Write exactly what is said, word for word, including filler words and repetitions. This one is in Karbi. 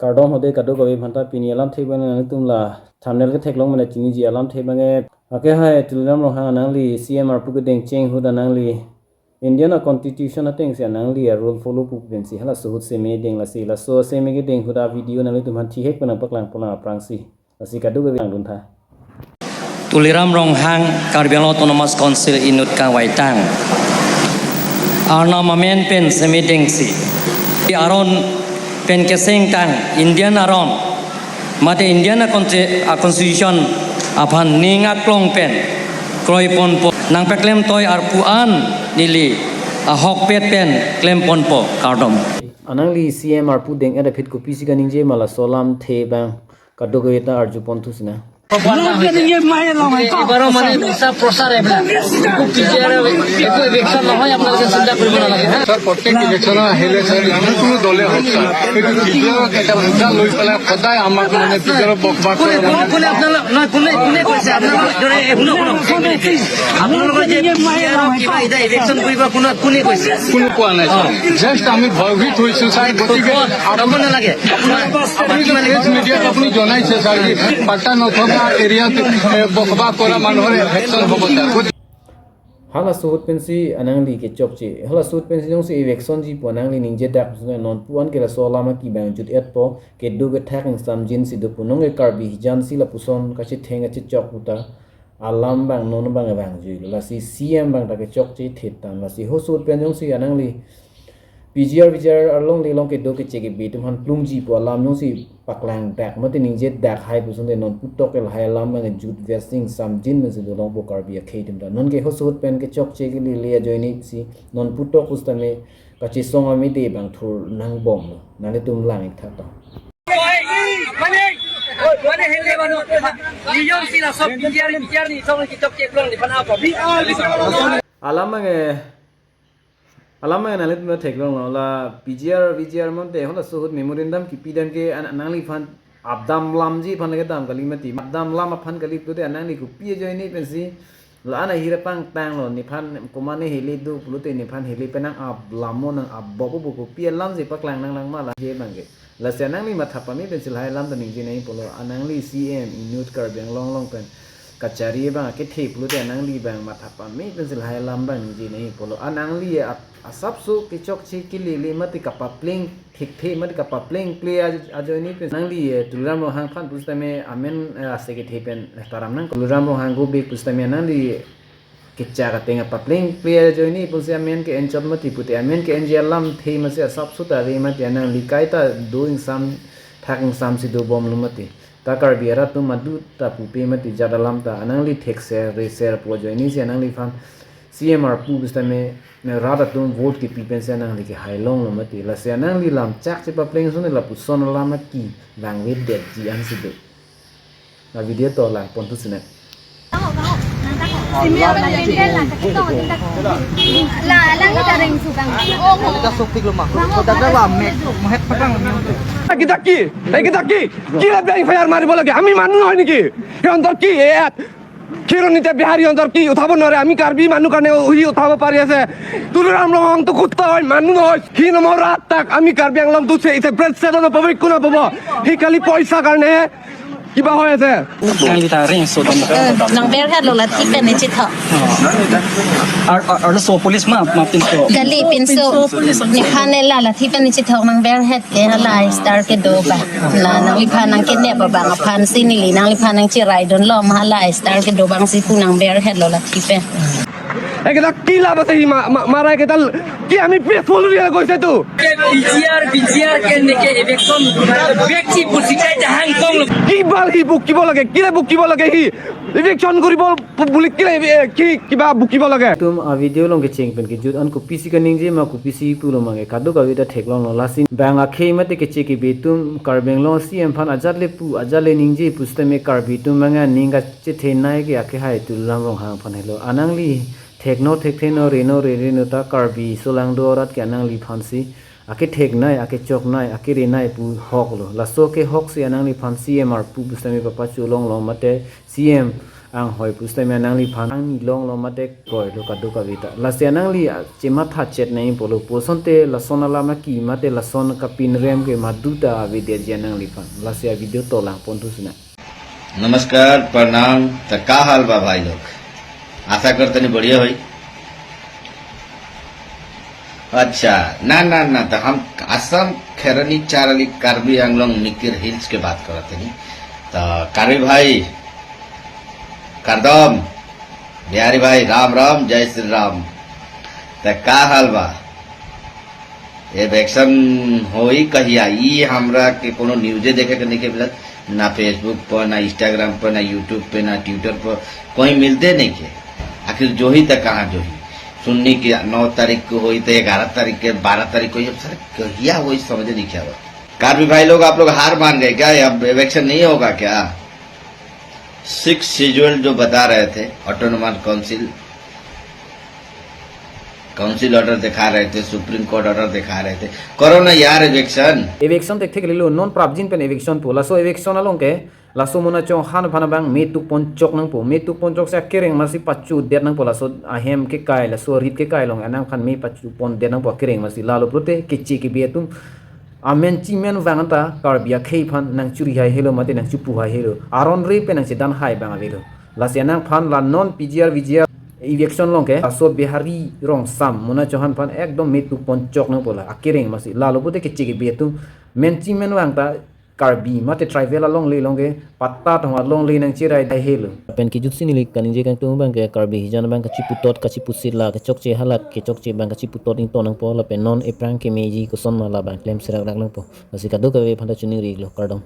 Kardom hode kadokave aphanta. Pini alamthe abang nangtum la thumbnail ketheklong mane chiniji alamthe abang ke. Akehai Tuliram Ronghang anangli C M arpu kedeng cheng ahut anangli Indian a constitution atengsi anangli a rule follow pu pensi halaso ahut seme deng, lasi laso seme kedeng ahut a video nanglitum aphan thihek pen nangpaklang pon aphrangsi. Lasi kadokave langdun tha. Tuliram Ronghang, Karbi Anglong Autonomous Council inut kangvaitang. Arnam amen pen seme dengsi, aron pen kesengtang Indian aron mate Indian a consti-, a constitution aphan ning aklong pen kroi ponpo, nangpaklem toi arpu an neli ahokpet pen klem ponpo, kardom. Anangli C M arpu deng-et aphi kopisi kaningje ma, laso alamthe abang kadokave ta arju pon thu sina. Look at the Maya Long, I thought. এবাৰো মানে মিছা প্ৰচাৰ এইবিলাক। একো P G আৰ, একো এভিকশ্যন নহয়, আপোনালোকে চিন্তা কৰিব নালাগে, হা? ছাৰ, প্ৰত্যেক ইলেকশ্যনত আহিলে ছাৰ, যিকোনো দলে হওক ছাৰ, এইটো পি জি আৰৰ এটা মুদ্ৰা লৈ পেলাই সদায় আমাক মানে পি জি আৰৰ বকবাক কোনে, কৰে কোনে, মানে। কোনে আপোনালোক, নহয়, কোনে, কোনে কৈছে? আপোনালোকৰ, এই, শুনক, শুনক, শুনক। আপোনালোকৰ যে পি জি আৰৰ কিবা এতিয়া ইলেকশ্যন কৰিব, কোনে, কোনে কৈছে? কোনো কোৱা নাই ছাৰ। জাষ্ট আমি ভয়ভীত হৈছো ছাৰ, গতিকে ক'ব নালাগে। আপুনি প্ৰেছ মিডিয়াত আপুনি জনাইছে ছাৰ, পাট্টা নথকা এৰিয়াত, এ, বসবাস কৰা মানুহৰ এভিকশ্যন হ'ব sir. Halaso ahut pensi anangli kechokche. Halaso ahut pensi jongsi eviction ji pu anangli ningjedak, non pu an ke laso alam akibang jut-etpo, kedo kethak ingsamjinsi dopo, non ke Karbi hijan si lapuson kachetheng kachechok puta alam abang non abang abang jui lo. Lasi C M abang ta kechokche thetang. Lasi halaso ahut pen jongsi anangli P G R, V G R along le long kedo keche kebe atum aphan plumji pu alam jongsi paklangdak mate ningjedak hai pu asonte non putok ke lahai alam abang jut vesing samjin mesi dolongpo Karbi akhei atum ta. Non ke halaso ahut pen kechokche kelele ajoine si non putok pusitame kachesong amide abang thur nangbomlo. Nanglitum lang-ik tha to. Alam abang, eh, alam abang nanglitum theklonglo, la P G R, V G R mate halaso ahut memorandum kipidam ke an-, nangliphan apdam lamji aphan lake dam kali mati. Apdam lam aphan kali pulote anangli kopi ajoine pensi la-an ahir apangtanglo, nephan komatne hele do pulote nephan hele pen nang-aplammo, nang-apbompo pu kopi alamsi paklang nanglang ma la je abang ke. Lasi anangli matha pame pensi lahai alam ta ningje nangji pulo, anangli C M inut Karbi Anglong along pen kachari abang akethe pulote anangli abang matha pame pensi lahai alam abang ningje nangji pulo, anangli a-, asapso kechokche kelele mate kapapleng thekthe mate kapapleng ple aj-, ajoine pen nangli, eh, Tuliram Ronghang aphan pusitame amen, eh, ase kethe pen taram nang. Tuliram Ronghang go bek pusitame nangli kechak ateng apapleng ple ajoine pensi amen ke-enchot mati pute, amen ke-enji alamthe masi asapso ta ave mati, anangli kaita do ingsam thak ingsamsi dobomlo mati. Ta Karbi arat atum madu ta pupe mati jat alam ta, anangli thekser reser pu ajoine si anangliphan C M arpu pusitame rat atum vote kepi pensi anangli kehai longlo mati. Lasi anangli lam chakche papleng asonte lapuson alam akibang avedetji ansi do. La video to lang pon thu sina. Kita ki, eh, kita ki, কিয় F I R মাৰিব লাগে? আমি মানুহ নহয় নেকি? সিহঁতৰ কি এ, কি ৰণনীতি বিহাৰী সিহঁতৰ কি উঠাব নোৱাৰে? আমি কাৰ্বি মানুহ কাৰণে সি উঠাব পাৰি আছে। তুলিৰাম ৰংহাংটো কুত্তা হয়, মানুহ নহয়। সি নমৰা তাক আমি কাৰ্বি আংলংটো চে-, চেপাৰেট ষ্টেট নাপাব, একো নাপাব। সি খালি পইচা কাৰণে কিবা হৈ আছে। Nang berhet lo lathi pen ne chethok. Ar, ar, arloso police ma, ma pinso. Kali pinso. Nephan ne la lathi pen ne chethok nang berhet ke hala star kedo abang. La nangliphan nang kidnap abang aphansi neli nangliphan nang cheraidunlo ma hala star kedo abangsi pu nang berhet lo lathi pen. একেটা কি লাভ আছে সি মা-, মা-, মাৰা একেটা কি আমি পিছফুল দিয়া গৈছে তো। পি জি আৰ, ভি জি আৰ কেনেকে ইলেকশ্যন বেছি বুজি যায় জাহাং কম। কি বাল সি বকিব লাগে? কিয় বকিব লাগে সি? ইলেকশ্যন কৰিব বুলি কিয়, এ, কি কিবা বকিব লাগে? Tum a video along kecheng pen kejut an kopisi kaningje ma kopisi pulo ma ke kadokave ta theklonglo, lasi bang akhei mate keche kebe atum Karbi Anglong C M aphan ajat le pu ajat le ningje pusitame Karbi atum manga ning kachethenei ke akehai Tuliram Ronghang aphan helo. Anangli thekno thektheno reno rereno ta Karbi solangdo arat ke anangliphansi aketheknei, akechoknei, akerenei pu hoklo. Laso ke hoksi anangliphan C M arpu pusitame papacholonglo mate C M Anghoi pusitame nangliphan angni longlo mate kroilo kadokave ta. Lasi nangli chematha chet nangji pulo, pu asonte lason alam aki mate lason kapinrem ke maduta avedetji nangliphan. Lasi avideo to langpon thusi nang. नमस्कार, प्रणाम। तो का हाल बा भाई लोग? आशा करते नहीं बढ़िया होई। अच्छा, ना, ना, ना, तो हम असम खैरानी चाराली कार्बी आंगलोंग निकिर हिल्स के बात करते नहीं। तो कार्बी भाई, करदम, बिहारी भाई, राम राम, जय श्री राम। तो का हाल बा? इलेक्शन होई कहिया, ई हमरा के कोनो न्यूजे देखे के नहीं के मिलत, ना Facebook पर, ना Instagram पर, ना YouTube पे, ना Twitter पर, कोई मिलते नहीं के। आखिर जो ही तक कहाँ जो ही सुननी कि नौ तारीख को होई तो ग्यारह तारीख के, बारह तारीख को, ये सर कहिया होई समझ नहीं क्या। कार्बी भाई लोग, आप लोग हार मान गए क्या? अब इलेक्शन नहीं होगा क्या? सिक्स शेड्यूल जो बता रहे थे, ऑटोनोमस काउंसिल, काउंसिल ऑर्डर दिखा रहे थे, सुप्रीम कोर्ट ऑर्डर दिखा रहे थे, करो ना यार election. Election thektheklelo, non prapjin pen election pu. Laso election along ke laso Mona Chauhan aphan abang me tukponchok nangpo. Me tukponchok si akereng masi pachudet nangpo. Laso ahem kekai, laso arit kekai along anangphan me pachupondet nangpo akereng masi. Lalo pulote keche kebi atum amen chimen vang anta Karbi akhei aphan nangchuri haihelo mate nangchupu haihelo. Aron re pen nangchedan hai abang avelo. Lasi anangphan la non PGR VGR election along ke laso Bihari Rongsam Mona Chauhan aphan ekdom me tukponchok nangpo la akereng masi. Lalo pulote keche kebi atum men chimen vang ta Karbi mate tribal alongle along ke patta tong alongle nangcherai haihelo. Pen kejut si neli kaningje kangtung abang ke Karbi hijan abang kachiputot kachipusit la kechokche halak kechokche abang kachiputot ington nangpo lapen non ephrang kemeji koson ma labang klem serak rak nangpo. Lasi kadokave aphan ta choningri iklo, kardom.